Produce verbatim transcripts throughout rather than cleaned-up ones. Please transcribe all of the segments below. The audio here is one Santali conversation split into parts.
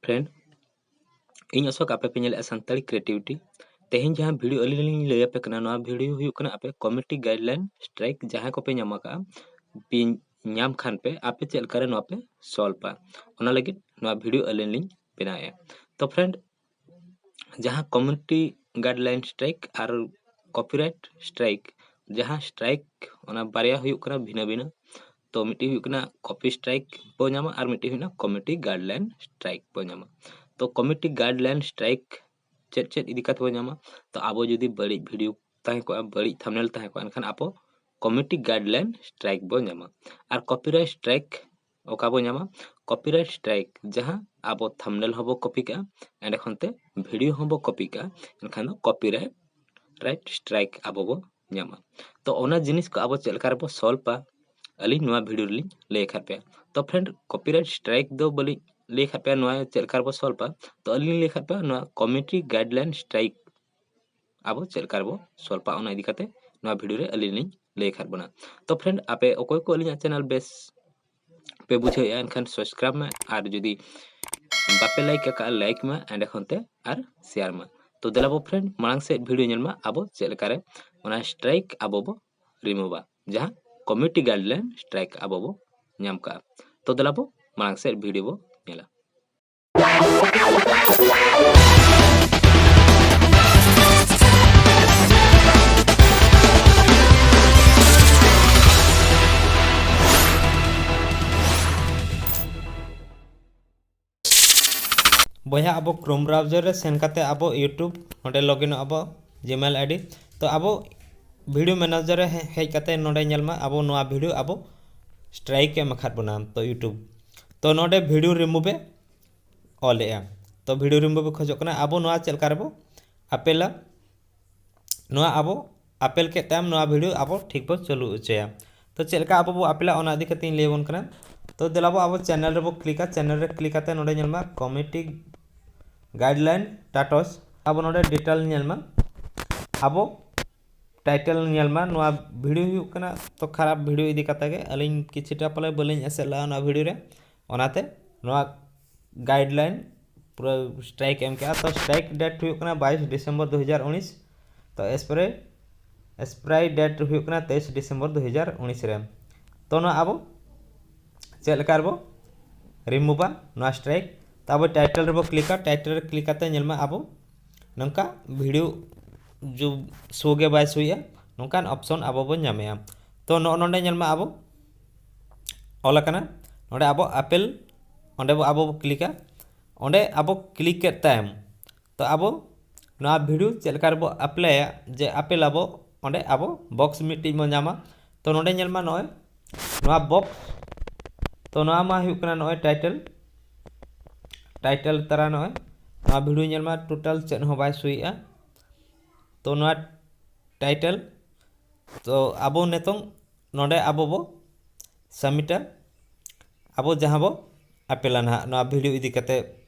Friend, ᱤᱧ ᱚᱥᱳᱠ, ᱟᱯᱮ ᱯᱮ ᱧᱮᱞᱮᱫᱼᱟ ᱥᱟᱱᱛᱟᱲᱤ ᱠᱨᱤᱭᱮᱴᱤᱵᱷᱤᱴᱤ᱾ ᱛᱮᱦᱮᱧ ᱡᱟᱦᱟᱸ ᱵᱷᱤᱰᱤᱭᱳ ᱟᱹᱞᱤᱧ ᱞᱤᱧ ᱞᱟᱹᱭ ᱟᱯᱮ ᱠᱟᱱᱟ, ᱱᱚᱣᱟ ᱵᱷᱤᱰᱤᱭᱳ ᱦᱩᱭᱩᱜ ᱠᱟᱱᱟ ᱟᱯᱮ ᱠᱚᱢᱤᱴᱤ ᱜᱟᱭᱤᱰᱞᱟᱭᱤᱱ ᱥᱴᱨᱟᱭᱤᱠ ᱡᱟᱦᱟᱸᱭ ᱠᱚᱯᱮ ᱧᱟᱢ ᱟᱠᱟᱫᱼᱟ, ᱯᱮ ᱧᱟᱢ ᱠᱷᱟᱱ ᱯᱮ, ᱟᱯᱮ ᱪᱮᱫ ᱞᱮᱠᱟᱨᱮ ᱱᱚᱣᱟ ᱯᱮ ᱥᱚᱞᱵᱷᱟ, ᱚᱱᱟ ᱞᱟᱹᱜᱤᱫ ᱱᱚᱣᱟ ᱵᱷᱤᱰᱤᱭᱳ ᱟᱹᱞᱤᱧ ᱞᱤᱧ ᱵᱮᱱᱟᱣᱮᱫᱼᱟ᱾ ᱛᱚ ᱯᱷᱨᱮᱱᱰ, ᱡᱟᱦᱟᱸ ᱠᱚᱢᱤᱴᱤ ᱜᱟᱭᱤᱰᱞᱟᱭᱤᱱ ᱥᱴᱨᱟᱭᱤᱠ ᱟᱨ ᱠᱚᱯᱤᱨᱟᱭᱤᱴ ᱥᱴᱨᱟᱭᱤᱠ, ᱡᱟᱦᱟᱸ ᱥᱴᱨᱟᱭᱤᱠ, ᱚᱱᱟ ᱵᱟᱨᱭᱟ ᱦᱩᱭᱩᱜ ᱠᱟᱱᱟ ᱵᱷᱤᱱᱟᱹ ᱵᱷᱤᱱᱟᱹ᱾ ᱛᱚ ᱢᱤᱫᱴᱤᱡ ᱦᱩᱭᱩᱜ ᱠᱟᱱᱟ ᱠᱚᱯᱤ ᱥᱴᱨᱟᱭᱤᱠ ᱵᱚ ᱧᱟᱢᱟ ᱟᱨ ᱢᱤᱫᱴᱤᱡ ᱦᱩᱭᱩᱜ ᱠᱟᱱᱟ ᱠᱚᱢᱤᱴᱤ ᱜᱟᱭᱤᱰᱞᱟᱭᱤᱱ ᱥᱴᱨᱟᱭᱤᱠ ᱵᱚ ᱧᱟᱢᱟ᱾ ᱛᱚ ᱠᱚᱢᱤᱴᱤ ᱜᱟᱭᱤᱰᱞᱟᱭᱤᱱ ᱥᱴᱨᱟᱭᱤᱠ ᱪᱮᱫ ᱪᱮᱫ ᱤᱫᱤ ᱠᱟᱛᱮ ᱵᱚ ᱧᱟᱢᱟ? ᱛᱚ ᱟᱵᱚ ᱡᱩᱫᱤ ᱵᱟᱹᱲᱤᱡ ᱵᱷᱤᱰᱤᱭᱳ ᱛᱟᱦᱮᱸ ᱠᱚᱜᱼᱟ, ᱵᱟᱹᱲᱤᱡ ᱛᱷᱟᱢᱵᱱᱮᱞ ᱛᱟᱦᱮᱸ ᱠᱚᱜᱼᱟ, ᱮᱱᱠᱷᱟᱱ ᱟᱵᱚ ᱠᱚᱢᱤᱴᱤ ᱜᱟᱭᱤᱰᱞᱟᱭᱤᱱ ᱥᱴᱨᱟᱭᱤᱠ ᱵᱚ ᱧᱟᱢᱟ᱾ ᱟᱨ ᱠᱚᱯᱤᱨᱟᱭᱤᱴ ᱥᱴᱨᱟᱭᱤᱠ ᱚᱠᱟ ᱵᱚ ᱧᱟᱢᱟ? ᱠᱚᱯᱤᱨᱟᱭᱤᱴ ᱥᱴᱨᱟᱭᱤᱠ, ᱡᱟᱦᱟᱸ ᱟᱵᱚ ᱛᱷᱟᱢᱵᱱᱮᱞ ᱦᱚᱸᱵᱚ ᱠᱚᱯᱤ ᱠᱟᱜᱼᱟ, ᱮᱸᱰᱮ ᱠᱷᱚᱱ ᱛᱮ ᱵᱷᱤᱰᱤᱭᱳ ᱦᱚᱸᱵᱚ ᱠᱚᱯᱤ ᱠᱟᱜᱼᱟ, ᱮᱱᱠᱷᱟᱱ ᱫᱚ ᱠᱚᱯᱤᱨᱟᱭᱤᱴ ᱨᱟᱭᱤᱴ ᱥᱴᱨᱟᱭᱤᱠ ᱟᱵᱚ ᱵᱚ ᱧᱟᱢᱟ᱾ ᱛᱚ ᱚᱱᱟ ᱡᱤᱱᱤᱥ ᱠᱚ ᱟᱵᱚ ᱪᱮᱫ ᱞᱮᱠᱟ ᱨᱮᱵᱚ ᱥᱚᱞᱵᱷᱟ, ᱟᱹᱞᱤᱧ ᱱᱚᱣᱟ ᱵᱷᱤᱰᱤᱭᱳ ᱨᱮᱞᱤᱧ ᱞᱟᱹᱭ ᱟᱠᱟᱫ ᱯᱮᱭᱟ᱾ ᱛᱚ ᱯᱷᱨᱮᱱᱰ, ᱠᱚᱯᱤᱨᱟᱭᱤᱴ ᱥᱴᱨᱟᱭᱤᱠ ᱫᱚ ᱵᱟᱹᱞᱤᱧ ᱞᱟᱹᱭ ᱟᱠᱟᱫ ᱯᱮᱭᱟ, ᱱᱚᱣᱟ ᱪᱮᱫ ᱞᱮᱠᱟ ᱨᱮᱵᱚ ᱥᱚᱞᱵᱷᱟ᱾ ᱛᱚ ᱟᱹᱞᱤᱧ ᱞᱤᱧ ᱞᱟᱹᱭ ᱟᱠᱟᱫ ᱯᱮᱭᱟ ᱱᱚᱣᱟ ᱠᱚᱢᱤᱴᱤ ᱜᱟᱭᱤᱰᱞᱟᱭᱤᱱ ᱥᱴᱨᱟᱭᱤᱠ ᱟᱵᱚ ᱪᱮᱫ ᱞᱮᱠᱟ ᱨᱮᱵᱚ ᱥᱚᱞᱵᱷᱟ, ᱚᱱᱟ ᱤᱫᱤ ᱠᱟᱛᱮ ᱱᱚᱣᱟ ᱵᱷᱤᱰᱤᱭᱳ ᱨᱮ ᱟᱹᱞᱤᱧ ᱞᱤᱧ ᱞᱟᱹᱭ ᱟᱠᱟᱫ ᱵᱚᱱᱟ᱾ ᱛᱚ ᱯᱷᱨᱮᱱᱰ, ᱟᱯᱮ ᱚᱠᱚᱭ ᱠᱚ ᱟᱹᱞᱤᱧᱟᱜ ᱪᱮᱱᱮᱞ ᱵᱮᱥ ᱯᱮ ᱵᱩᱡᱷᱟᱹᱣᱮᱫᱼᱟ, ᱮᱱᱠᱷᱟᱱ ᱥᱟᱵᱥᱠᱨᱟᱭᱤᱵᱽ ᱢᱮ, ᱟᱨ ᱡᱩᱫᱤ ᱵᱟᱯᱮ ᱞᱟᱭᱤᱠ ᱟᱠᱟᱫᱼᱟ, ᱞᱟᱭᱤᱠ ᱢᱟ ᱮᱸᱰᱮ ᱠᱷᱚᱱ ᱛᱮ, ᱟᱨ ᱥᱮᱭᱟᱨ ᱢᱟ᱾ ᱛᱚ ᱫᱮᱞᱟ ᱵᱚ ᱯᱷᱨᱮᱱᱰ, ᱢᱟᱲᱟᱝ ᱥᱮᱫ ᱵᱷᱤᱰᱤᱭᱳ ᱧᱮᱞ ᱢᱟ, ᱟᱵᱚ ᱪᱮᱫ ᱞᱮᱠᱟᱨᱮ ᱚᱱᱟ ᱥᱴᱨᱟᱭᱤᱠ ᱟᱵᱚ ᱵᱚ ᱨᱤᱢᱩᱵᱷᱟ, ᱡᱟᱦᱟᱸ ᱠᱚᱢᱤᱴᱤ ᱜᱟᱭᱤᱰᱞᱟᱭᱤᱱ ᱥᱴᱨᱟᱭᱤᱠ ᱟᱵᱚ ᱵᱚ ᱧᱟᱢ ᱠᱟᱜᱼᱟ᱾ ᱛᱚ ᱫᱮᱞᱟ ᱵᱚ ᱢᱟᱲᱟᱝ ᱥᱮᱫ ᱵᱷᱤᱰᱤᱭᱳ ᱵᱚ ᱧᱮᱞᱟ᱾ ᱵᱚᱭᱦᱟ, ᱟᱵᱚ Chrome browser ᱨᱮ ᱥᱮᱱ ᱠᱟᱛᱮ ᱟᱵᱚ YouTube ᱱᱚᱰᱮ login ᱚᱜ ᱟᱵᱚ Gmail ID᱾ ᱛᱚ ᱟᱵᱚ video manager ᱨᱮ ᱦᱮ-, ᱦᱮᱡ ᱠᱟᱛᱮ ᱱᱚᱰᱮ ᱧᱮᱞ ᱢᱟ, ᱟᱵᱚ ᱱᱚᱣᱟ ᱵᱷᱤᱰᱤᱭᱳ ᱟᱵᱚ ᱥᱴᱨᱟᱭᱤᱠ ᱮ ᱮᱢ ᱟᱠᱟᱫ ᱵᱚᱱᱟ᱾ ᱛᱚ YouTube, ᱛᱚ ᱱᱚᱰᱮ ᱵᱷᱤᱰᱤᱭᱳ ᱨᱤᱢᱩᱵᱷ ᱮ ᱚᱞᱮᱜᱼᱟ᱾ ᱛᱚ ᱵᱷᱤᱰᱤᱭᱳ ᱨᱤᱢᱩᱵᱷ ᱮ ᱠᱷᱚᱡᱚᱜ ᱠᱟᱱᱟ, ᱟᱵᱚ ᱱᱚᱣᱟ ᱪᱮᱫ ᱞᱮᱠᱟ ᱨᱮᱵᱚ ᱟᱯᱮᱞᱟ? ᱱᱚᱣᱟ ᱟᱵᱚ ᱟᱯᱮᱞ ᱠᱮᱫ ᱛᱟᱭᱚᱢ ᱱᱚᱣᱟ ᱵᱷᱤᱰᱤᱭᱳ ᱟᱵᱚ ᱴᱷᱤᱠ ᱵᱚ ᱪᱟᱹᱞᱩ ᱦᱚᱪᱚᱭᱟ᱾ ᱛᱚ ᱪᱮᱫ ᱞᱮᱠᱟ ᱟᱵᱚ ᱵᱚ ᱟᱯᱮᱞᱟ, ᱚᱱᱟ ᱤᱫᱤ ᱠᱟᱛᱮ ᱤᱧ ᱞᱟᱹᱭ ᱟᱵᱚᱱ ᱠᱟᱱᱟ᱾ ᱛᱚ ᱫᱮᱞᱟ ᱵᱚ ᱟᱵᱚ ᱪᱮᱱᱮᱞ ᱨᱮᱵᱚ ᱠᱞᱤᱠᱟ, ᱪᱮᱱᱮᱞ ᱨᱮ ᱠᱞᱤᱠ ᱠᱟᱛᱮ ᱱᱚᱰᱮ ᱧᱮᱞ ᱢᱟ ᱠᱚᱢᱤᱴᱤ ᱜᱟᱭᱤᱰᱞᱟᱭᱤᱱ ᱴᱟᱴᱚᱥ᱾ ᱟᱵᱚ ᱱᱚᱰᱮ ᱰᱤᱴᱮᱞ ᱧᱮᱞ ᱢᱟ, ᱟᱵᱚ ᱴᱟᱭᱴᱮᱞ ᱧᱮᱞ ᱢᱟ, ᱱᱚᱣᱟ ᱵᱷᱤᱰᱤᱭᱳ ᱦᱩᱭᱩᱜ ᱠᱟᱱᱟ ᱛᱚ ᱠᱷᱟᱨᱟᱯ ᱵᱷᱤᱰᱤᱭᱳ ᱤᱫᱤ ᱠᱟᱛᱮ ᱜᱮ, ᱟᱹᱞᱤᱧ ᱠᱤᱪᱷᱩᱴᱟ ᱯᱟᱞᱮ ᱵᱟᱹᱞᱤᱧ ᱮᱥᱮᱫ ᱞᱟᱜᱼᱟ ᱱᱚᱣᱟ ᱵᱷᱤᱰᱤᱭᱳ ᱨᱮ, ᱚᱱᱟᱛᱮ ᱱᱚᱣᱟ ᱜᱟᱭᱤᱰᱞᱟᱭᱤᱱ ᱯᱩᱨᱟᱹ ᱥᱴᱨᱟᱭᱤᱠ ᱮᱢ ᱠᱮᱜᱼᱟ᱾ ᱛᱚ ᱥᱴᱨᱟᱭᱤᱠ ᱰᱮᱴ ᱦᱩᱭᱩᱜ ᱠᱟᱱᱟ ᱵᱟᱭᱤᱥ ᱰᱤᱥᱮᱢᱵᱚᱨ ᱫᱩ ᱦᱟᱡᱟᱨ ᱩᱱᱤᱥ᱾ ᱛᱚ ᱮᱠᱥᱯᱟᱭᱨᱤ ᱮᱠᱥᱯᱟᱭᱨᱤ ᱰᱮᱴ ᱦᱩᱭᱩᱜ ᱠᱟᱱᱟ ᱛᱮᱭᱤᱥ ᱰᱤᱥᱮᱢᱵᱚᱨ ᱫᱩ ᱦᱟᱡᱟᱨ ᱩᱱᱤᱥ ᱨᱮ᱾ ᱛᱚ ᱱᱚᱣᱟ ᱟᱵᱚ ᱪᱮᱫ ᱞᱮᱠᱟ ᱨᱮᱵᱚ ᱨᱤᱢᱩᱵᱷᱟ ᱱᱚᱣᱟ ᱥᱴᱨᱟᱭᱤᱠ? ᱛᱚ ᱟᱵᱚ ᱴᱟᱭᱴᱮᱞ ᱨᱮᱵᱚ ᱠᱞᱤᱠᱟ᱾ ᱴᱟᱭᱴᱮᱞ ᱨᱮ ᱠᱞᱤᱠ ᱠᱟᱛᱮ ᱧᱮᱞ ᱢᱟ ᱟᱵᱚ ᱱᱚᱝᱠᱟ ᱵᱷᱤᱰᱤᱭᱳ ᱡᱩ ᱥᱳ ᱜᱮ ᱵᱟᱭ ᱥᱳᱭᱮᱜᱼᱟ, ᱱᱚᱝᱠᱟᱱ ᱚᱯᱥᱚᱱ ᱟᱵᱚ ᱵᱚᱱ ᱧᱟᱢᱮᱜᱼᱟ᱾ ᱛᱚ ᱱᱚᱜᱼᱚ ᱱᱚᱰᱮ ᱧᱮᱞ ᱢᱟ ᱟᱵᱚ ᱚᱞ ᱟᱠᱟᱱᱟ, ᱱᱚᱰᱮ ᱟᱵᱚ ᱟᱯᱮᱞ, ᱚᱸᱰᱮ ᱵᱚ ᱟᱵᱚ ᱵᱚ ᱠᱞᱤᱠᱟ᱾ ᱚᱸᱰᱮ ᱟᱵᱚ ᱠᱞᱤᱠ ᱠᱮᱫ ᱛᱟᱭᱚᱢ, ᱛᱚ ᱟᱵᱚ ᱱᱚᱣᱟ ᱵᱷᱤᱰᱤᱭᱳ ᱪᱮᱫ ᱞᱮᱠᱟ ᱨᱮᱵᱚ ᱟᱯᱞᱟᱭᱟ, ᱡᱮ ᱟᱯᱮᱞ ᱟᱵᱚ, ᱚᱸᱰᱮ ᱟᱵᱚ ᱵᱚᱠᱥ ᱢᱤᱫᱴᱤᱡ ᱵᱚ ᱧᱟᱢᱟ᱾ ᱛᱚ ᱱᱚᱰᱮ ᱧᱮᱞ ᱢᱟ ᱱᱚᱜᱼᱚᱭ ᱱᱚᱣᱟ ᱵᱚᱠᱥ, ᱛᱚ ᱱᱚᱣᱟ ᱢᱟ ᱦᱩᱭᱩᱜ ᱠᱟᱱᱟ ᱱᱚᱜᱼᱚᱭ ᱴᱟᱭᱴᱮᱞ, ᱴᱟᱭᱴᱮᱞ ᱛᱟᱨᱟ ᱱᱚᱜᱼᱚᱭ ᱱᱚᱣᱟ ᱵᱷᱤᱰᱤᱭᱳ ᱧᱮᱞ ᱢᱟ ᱴᱳᱴᱟᱞ ᱪᱮᱫ ᱦᱚᱸ ᱵᱟᱭ ᱥᱳᱭᱮᱜᱼᱟ᱾ ᱛᱚ ᱱᱚᱣᱟ ᱴᱟᱭᱴᱮᱞ, ᱛᱚ ᱟᱵᱚ ᱱᱤᱛᱚᱝ ᱱᱚᱰᱮ ᱟᱵᱚ ᱵᱚ ᱥᱟᱵᱢᱤᱴᱟ, ᱟᱵᱚ ᱡᱟᱦᱟᱸ ᱵᱚ ᱟᱯᱮᱞᱟ ᱱᱟᱦᱟᱜ ᱱᱚᱣᱟ ᱵᱷᱤᱰᱤᱭᱳ ᱤᱫᱤ ᱠᱟᱛᱮ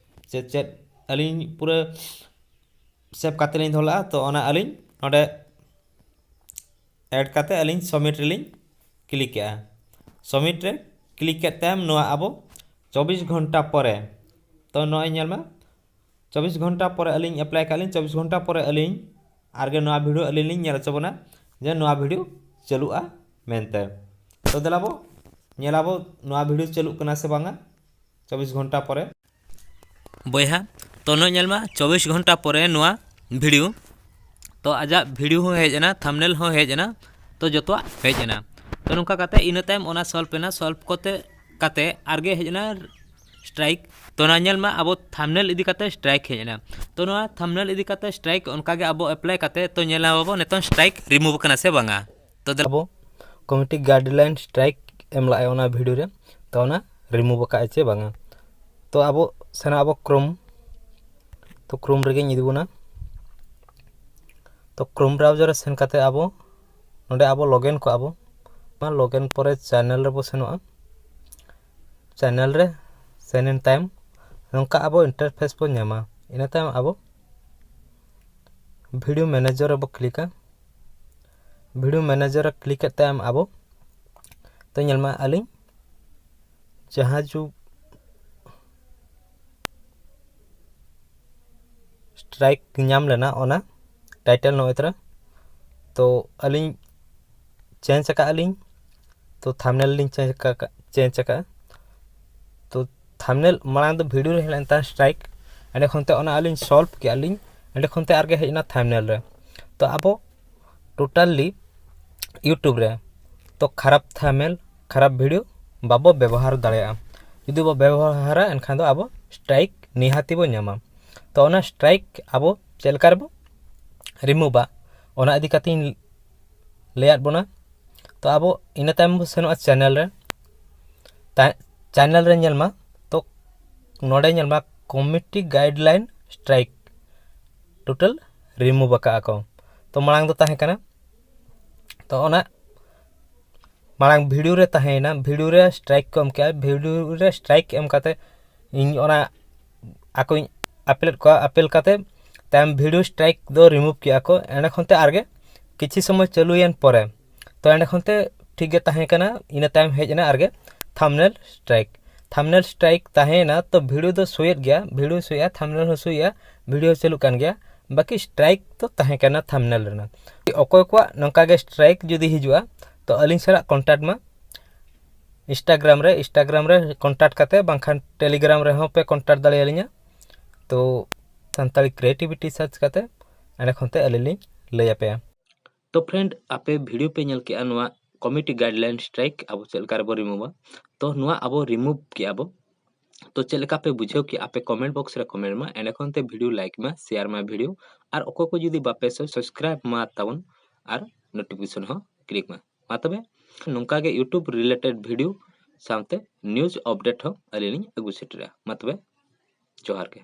ᱪᱮᱫ ᱪᱮᱫ ᱟᱹᱞᱤᱧ ᱯᱩᱨᱟᱹ ᱥᱮᱵᱷ ᱠᱟᱛᱮ ᱞᱤᱧ ᱫᱚᱦᱚ ᱞᱮᱜᱼᱟ᱾ ᱛᱚ ᱚᱱᱟ ᱟᱹᱞᱤᱧ ᱱᱚᱰᱮ ᱮᱰ ᱠᱟᱛᱮ ᱟᱹᱞᱤᱧ ᱥᱟᱵᱢᱤᱴ ᱨᱮᱞᱤᱧ ᱠᱞᱤᱠ ᱮᱜᱼᱟ᱾ ᱥᱟᱵᱢᱤᱴ ᱨᱮ ᱠᱞᱤᱠ ᱠᱮᱫ ᱛᱟᱭᱚᱢ ᱱᱚᱣᱟ ᱟᱵᱚ ᱪᱚᱵᱵᱤᱥ ᱜᱷᱚᱱᱴᱟ ᱯᱚᱨᱮ, ᱛᱚ ᱱᱚᱜᱼᱚᱭ ᱧᱮᱞ ᱢᱮ ᱪᱚᱵᱵᱤᱥ ᱜᱷᱚᱱᱴᱟ ᱯᱚᱨᱮ ᱟᱹᱞᱤᱧ ᱮᱯᱞᱟᱭ ᱠᱟᱜ ᱞᱤᱧ, ᱪᱚᱵᱵᱤᱥ ᱜᱷᱚᱱᱴᱟ ᱯᱚᱨᱮ ᱟᱹᱞᱤᱧ ᱟᱨᱜᱮ ᱱᱚᱣᱟ ᱵᱷᱤᱰᱤᱭᱳ ᱟᱹᱞᱤᱧ ᱞᱤᱧ ᱧᱮᱞ ᱦᱚᱪᱚ ᱵᱚᱱᱟ ᱡᱮ ᱱᱚᱣᱟ ᱵᱷᱤᱰᱤᱭᱳ ᱪᱟᱹᱞᱩᱜᱼᱟ ᱢᱮᱱᱛᱮ᱾ ᱛᱚ ᱫᱮᱞᱟ ᱵᱚ ᱧᱮᱞᱟᱵᱚ ᱱᱚᱣᱟ ᱵᱷᱤᱰᱤᱭᱳ ᱪᱟᱹᱞᱩᱜ ᱠᱟᱱᱟ ᱥᱮ ᱵᱟᱝᱟ ᱪᱚᱵᱵᱤᱥ ᱜᱷᱚᱱᱴᱟ ᱯᱚᱨᱮ᱾ ᱵᱚᱭᱦᱟ, ᱛᱚ ᱱᱚᱜᱼᱚᱭ ᱧᱮᱞ ᱢᱟ ᱪᱚᱵᱵᱤᱥ ᱜᱷᱚᱱᱴᱟ ᱯᱚᱨᱮ ᱱᱚᱣᱟ ᱵᱷᱤᱰᱤᱭᱳ, ᱛᱚ ᱟᱡᱟᱜ ᱵᱷᱤᱰᱤᱭᱳ ᱦᱚᱸ ᱦᱮᱡ ᱮᱱᱟ, ᱛᱷᱟᱢᱵᱱᱮᱞ ᱦᱚᱸ ᱦᱮᱡ ᱮᱱᱟ, ᱛᱚ ᱡᱚᱛᱚᱣᱟᱜ ᱦᱮᱡ ᱮᱱᱟ᱾ ᱛᱚ ᱱᱚᱝᱠᱟ ᱠᱟᱛᱮ ᱤᱱᱟᱹ ᱛᱟᱭᱚᱢ ᱚᱱᱟ ᱥᱚᱞᱵᱷ ᱮᱱᱟ, ᱥᱚᱞᱵᱷ ᱠᱚᱛᱮ ᱠᱟᱛᱮ ᱟᱨᱜᱮ ᱦᱮᱡ ᱮᱱᱟ ᱥᱴᱨᱟᱭᱤᱠ᱾ ᱛᱚ ᱱᱚᱣᱟ ᱧᱮᱞ ᱢᱟ ᱟᱵᱚ ᱛᱷᱟᱢᱵᱱᱮᱞ ᱤᱫᱤ ᱠᱟᱛᱮ ᱥᱴᱨᱟᱭᱤᱠ ᱦᱮᱡ ᱮᱱᱟ᱾ ᱛᱚ ᱱᱚᱣᱟ ᱛᱷᱟᱢᱵᱱᱮᱞ ᱤᱫᱤ ᱠᱟᱛᱮ ᱥᱴᱨᱟᱭᱤᱠ ᱚᱱᱠᱟ ᱜᱮ ᱟᱵᱚ ᱮᱯᱞᱟᱭ ᱠᱟᱛᱮ, ᱛᱚ ᱧᱮᱞ ᱟᱵᱚ ᱱᱤᱛᱚᱝ ᱥᱴᱨᱟᱭᱤᱠ ᱨᱤᱢᱩᱵᱷ ᱠᱟᱱᱟ ᱥᱮ ᱵᱟᱝᱟ᱾ ᱛᱚ ᱫᱮᱞᱟ ᱟᱵᱚ ᱠᱚᱢᱤᱴᱤ ᱜᱟᱭᱤᱰᱞᱟᱭᱤᱱ ᱥᱴᱨᱟᱭᱤᱠ ᱮᱢ ᱞᱟᱜᱼᱟᱭ ᱚᱱᱟ ᱵᱷᱤᱰᱤᱭᱳ ᱨᱮ, ᱛᱚ ᱚᱱᱟ ᱨᱤᱢᱩᱵᱷ ᱟᱠᱟᱫᱼᱟᱭ ᱪᱮ ᱵᱟᱝᱟ᱾ ᱛᱚ ᱟᱵᱚ ᱥᱮᱱᱚᱜ ᱟᱵᱚ ᱠᱨᱳᱢ, ᱛᱚ ᱠᱨᱳᱢ ᱨᱮᱜᱮᱧ ᱤᱫᱤ ᱵᱚᱱᱟ᱾ ᱛᱚ ᱠᱨᱳᱢ ᱵᱨᱟᱣᱡᱟᱨ ᱨᱮ ᱥᱮᱱ ᱠᱟᱛᱮ ᱟᱵᱚ ᱱᱚᱰᱮ ᱟᱵᱚ ᱞᱚᱜᱤᱱ ᱠᱚᱜᱼᱟ ᱵᱚ᱾ ᱚᱱᱟ ᱞᱚᱜᱤᱱ ᱯᱚᱨᱮ ᱪᱮᱱᱮᱞ ᱨᱮᱵᱚ ᱥᱮᱱᱚᱜᱼᱟ᱾ ᱪᱮᱱᱮᱞ ᱨᱮ ᱥᱮᱱ ᱮᱱ ᱛᱟᱭᱚᱢ ᱱᱚᱝᱠᱟ ᱟᱵᱚ ᱤᱱᱴᱟᱨᱯᱷᱮᱥ ᱵᱚ ᱧᱟᱢᱟ᱾ ᱤᱱᱟᱹ ᱛᱟᱭᱚᱢ ᱟᱵᱚ ᱵᱷᱤᱰᱤᱭᱳ ᱢᱮᱱᱮᱡᱟᱨ ᱨᱮᱵᱚ ᱠᱞᱤᱠᱟ᱾ ᱵᱷᱤᱰᱤᱭᱳ ᱢᱮᱱᱮᱡᱟᱨ ᱨᱮ ᱠᱞᱤᱠ ᱠᱮᱫ ᱛᱟᱭᱚᱢ ᱟᱵᱚ ᱛᱚ ᱧᱮᱞ ᱢᱟ ᱟᱹᱞᱤᱧ ᱡᱟᱦᱟᱸ ᱡᱩᱜᱽ ᱥᱴᱨᱟᱭᱤᱠ ᱧᱟᱢ ᱞᱮᱱᱟ ᱚᱱᱟ ᱴᱟᱭᱴᱮᱞ ᱱᱚᱜᱼᱚᱭ ᱛᱚᱨᱟ᱾ ᱛᱚ ᱟᱹᱞᱤᱧ ᱪᱮᱧᱡᱽ ᱟᱠᱟᱫᱼᱟ ᱞᱤᱧ, ᱛᱚ ᱛᱷᱟᱢᱵᱽᱱᱮᱞ ᱞᱤᱧ ᱪᱮᱧᱡᱽ ᱟᱠᱟᱫ, ᱪᱮᱧᱡᱽ ᱟᱠᱟᱫᱼᱟ᱾ ᱛᱚ ᱛᱷᱟᱢᱵᱽᱱᱮᱞ ᱢᱟᱲᱟᱝ ᱫᱚ ᱵᱷᱤᱰᱤᱭᱳ ᱨᱮ ᱦᱮᱡ ᱞᱮᱱ ᱛᱟᱦᱮᱸᱫ ᱥᱴᱨᱟᱭᱤᱠ, ᱮᱸᱰᱮ ᱠᱷᱚᱱ ᱛᱮ ᱚᱱᱟ ᱟᱹᱞᱤᱧ ᱥᱚᱞᱵᱷ ᱠᱮᱜᱼᱟ ᱞᱤᱧ, ᱮᱸᱰᱮ ᱠᱷᱚᱱ ᱛᱮ ᱟᱨᱜᱮ ᱦᱮᱡ ᱮᱱᱟ ᱛᱷᱟᱢᱵᱽᱱᱮᱞ ᱨᱮ᱾ ᱛᱚ ᱟᱵᱚ ᱴᱳᱴᱟᱞᱤ ᱤᱭᱩᱴᱩᱵᱽ ᱨᱮ ᱛᱚ ᱠᱷᱟᱨᱟᱯ ᱛᱷᱟᱢᱵᱽᱱᱮᱞ, ᱠᱷᱟᱨᱟᱯ ᱵᱷᱤᱰᱤᱭᱳ ᱵᱟᱵᱚ ᱵᱮᱵᱚᱦᱟᱨ ᱫᱟᱲᱮᱭᱟᱜᱼᱟ᱾ ᱡᱩᱫᱤ ᱵᱚ ᱵᱮᱵᱚᱦᱟᱨᱟ ᱮᱱᱠᱷᱟᱱ ᱫᱚ ᱟᱵᱚ ᱥᱴᱨᱟᱭᱤᱠ ᱱᱤᱦᱟᱹᱛᱤ ᱵᱚ ᱧᱟᱢᱟ᱾ ᱛᱚ ᱚᱱᱟ ᱥᱴᱨᱟᱭᱤᱠ ᱟᱵᱚ ᱪᱮᱫ ᱞᱮᱠᱟ ᱨᱮᱵᱚ ᱨᱤᱢᱩᱵᱷᱟ, ᱚᱱᱟ ᱤᱫᱤ ᱠᱟᱛᱮᱧ ᱞᱟᱹᱭᱟᱫ ᱵᱚᱱᱟ᱾ ᱛᱚ ᱟᱵᱚ ᱤᱱᱟᱹ ᱛᱟᱭᱚᱢ ᱵᱚ ᱥᱮᱱᱚᱜᱼᱟ ᱪᱮᱱᱮᱞ ᱨᱮ᱾ ᱛᱟ-, ᱪᱮᱱᱮᱞ ᱨᱮ ᱧᱮᱞ ᱢᱟ, ᱛᱚ ᱱᱚᱰᱮ ᱧᱮᱞ ᱢᱟ committee guideline strike total remove ᱟᱠᱟᱫᱼᱟ ᱠᱚ᱾ ᱛᱚ ᱢᱟᱲᱟᱝ ᱫᱚ ᱛᱟᱦᱮᱸ ᱠᱟᱱᱟ, ᱛᱚ ᱚᱱᱟ ᱢᱟᱲᱟᱝ ᱵᱷᱤᱰᱤᱭᱳ ᱨᱮ ᱛᱟᱦᱮᱸᱭᱮᱱᱟ, ᱵᱷᱤᱰᱤᱭᱳ ᱨᱮ ᱥᱴᱨᱟᱭᱤᱠ ᱠᱚ ᱮᱢ ᱠᱮᱜᱼᱟ᱾ ᱵᱷᱤᱰᱤᱭᱳ ᱨᱮ ᱥᱴᱨᱟᱭᱤᱠ ᱮᱢ ᱠᱟᱛᱮ ᱤᱧ ᱚᱱᱟ ᱟᱠᱚᱧ ᱟᱯᱮᱞ ᱟᱫ ᱠᱚᱣᱟ, ᱟᱯᱮᱞ ᱠᱟᱛᱮ ᱛᱟᱭᱚᱢ ᱵᱷᱤᱰᱤᱭᱳ ᱥᱴᱨᱟᱭᱤᱠ ᱫᱚ ᱨᱤᱢᱩᱵᱷ ᱠᱮᱜᱼᱟ ᱠᱚ᱾ ᱮᱸᱰᱮ ᱠᱷᱚᱱ ᱛᱮ ᱟᱨᱜᱮ ᱠᱤᱪᱷᱩ ᱥᱚᱢᱚᱭ ᱪᱟᱹᱞᱩᱭᱮᱱ ᱯᱚᱨᱮ, ᱛᱚ ᱮᱸᱰᱮ ᱠᱷᱚᱱ ᱛᱮ ᱴᱷᱤᱠ ᱜᱮ ᱛᱟᱦᱮᱸ ᱠᱟᱱᱟ᱾ ᱤᱱᱟᱹ ᱛᱟᱭᱚᱢ ᱦᱮᱡ ᱮᱱᱟ ᱟᱨᱜᱮ ᱛᱷᱟᱢᱵᱽᱱᱮᱞ ᱥᱴᱨᱟᱭᱤᱠ᱾ ᱛᱷᱟᱢᱵᱽᱱᱮᱞ ᱥᱴᱨᱟᱭᱤᱠ ᱛᱟᱦᱮᱸᱭᱮᱱᱟ, ᱛᱚ ᱵᱷᱤᱰᱤᱭᱳ ᱫᱚ ᱥᱳᱭᱮᱫ ᱜᱮᱭᱟ, ᱵᱷᱤᱰᱤᱭᱳ ᱥᱳᱭᱮᱜᱼᱟ, ᱛᱷᱟᱢᱵᱽᱱᱮᱞ ᱦᱚᱸ ᱥᱳᱭᱮᱜᱼᱟ, ᱵᱷᱤᱰᱤᱭᱳ ᱪᱟᱹᱞᱩᱜ ᱠᱟᱱ ᱜᱮᱭᱟ, ᱵᱟᱹᱠᱤ ᱥᱴᱨᱟᱭᱤᱠ ᱫᱚ ᱛᱟᱦᱮᱸ ᱠᱟᱱᱟ ᱛᱷᱟᱢᱵᱽᱱᱮᱞ ᱨᱮᱱᱟᱜ᱾ ᱚᱠᱚᱭ ᱠᱚᱣᱟᱜ ᱱᱚᱝᱠᱟ ᱜᱮ ᱥᱴᱨᱟᱭᱤᱠ ᱡᱩᱫᱤ ᱦᱤᱡᱩᱜᱼᱟ, ᱛᱚ ᱟᱹᱞᱤᱧ ᱥᱟᱞᱟᱜ ᱠᱚᱱᱴᱟᱠᱴ ᱢᱟ ᱤᱱᱥᱴᱟᱜᱨᱟᱢ ᱨᱮ, ᱤᱱᱥᱴᱟᱜᱨᱟᱢ ᱨᱮ ᱠᱚᱱᱴᱟᱠᱴ ᱠᱟᱛᱮ, ᱵᱟᱝᱠᱷᱟᱱ ᱴᱮᱞᱤᱜᱨᱟᱢ ᱨᱮᱦᱚᱸ ᱯᱮ ᱠᱚᱱᱴᱟᱠᱴ ᱫᱟᱲᱮᱭᱟᱞᱤᱧᱟ᱾ ᱛᱚ ᱥᱟᱱᱛᱟᱲᱤ ᱠᱨᱤᱭᱮᱴᱤᱵᱷᱤᱴᱤ ᱥᱟᱨᱪ ᱠᱟᱛᱮ ᱮᱸᱰᱮ ᱠᱷᱚᱱ ᱛᱮ ᱟᱹᱞᱤᱧ ᱞᱤᱧ ᱞᱟᱹᱭ ᱟᱯᱮᱭᱟ᱾ ᱛᱚ ᱯᱷᱨᱮᱱᱰ, ᱟᱯᱮ ᱵᱷᱤᱰᱤᱭᱳ ᱯᱮ ᱧᱮᱞ ᱠᱮᱜᱼᱟ ᱱᱚᱣᱟ ᱠᱚᱢᱤᱴᱤ ᱜᱟᱭᱤᱰᱞᱟᱭᱤᱱ ᱥᱴᱨᱟᱭᱤᱠ ᱟᱵᱚ ᱪᱮᱫ ᱞᱮᱠᱟ ᱨᱮᱵᱚ ᱨᱤᱢᱩᱵᱷᱟ᱾ ᱛᱚ ᱱᱚᱣᱟ ᱟᱵᱚ ᱨᱤᱢᱩᱵᱷ ᱠᱮᱜᱼᱟ ᱵᱚ᱾ ᱛᱚ ᱪᱮᱫ ᱞᱮᱠᱟ ᱯᱮ ᱵᱩᱡᱷᱟᱹᱣ ᱠᱮᱜᱼᱟ, ᱟᱯᱮ ᱠᱚᱢᱮᱱᱴ ᱵᱚᱠᱥ ᱨᱮ ᱠᱚᱢᱮᱱᱴ ᱢᱟ, ᱮᱸᱰᱮ ᱠᱷᱚᱱ ᱛᱮ ᱵᱷᱤᱰᱤᱭᱳ ᱞᱟᱭᱤᱠ ᱢᱟ, ᱥᱮᱭᱟᱨ ᱢᱟ ᱵᱷᱤᱰᱤᱭᱳ, ᱟᱨ ᱚᱠᱚᱭ ᱠᱚ ᱡᱩᱫᱤ ᱵᱟᱯᱮ ᱥᱟᱵᱥᱠᱨᱟᱭᱤᱵ ᱢᱟ ᱛᱟᱵᱚᱱ, ᱟᱨ ᱱᱳᱴᱤᱯᱷᱤᱠᱮᱥᱚᱱ ᱦᱚᱸ ᱠᱞᱤᱠ ᱢᱟ᱾ ᱢᱟ ᱛᱚᱵᱮ ᱱᱚᱝᱠᱟ ᱜᱮ ᱤᱭᱩᱴᱩᱵᱽ ᱨᱤᱞᱮᱴᱮᱰ ᱵᱷᱤᱰᱤᱭᱳ ᱥᱟᱶᱛᱮ ᱱᱤᱭᱩᱡᱽ ᱟᱯᱰᱮᱴ ᱦᱚᱸ ᱟᱹᱞᱤᱧ ᱞᱤᱧ ᱟᱹᱜᱩ ᱥᱮᱴᱮᱨᱟ᱾ ᱢᱟ ᱛᱚᱵᱮ ᱡᱚᱦᱟᱨ ᱜᱮ᱾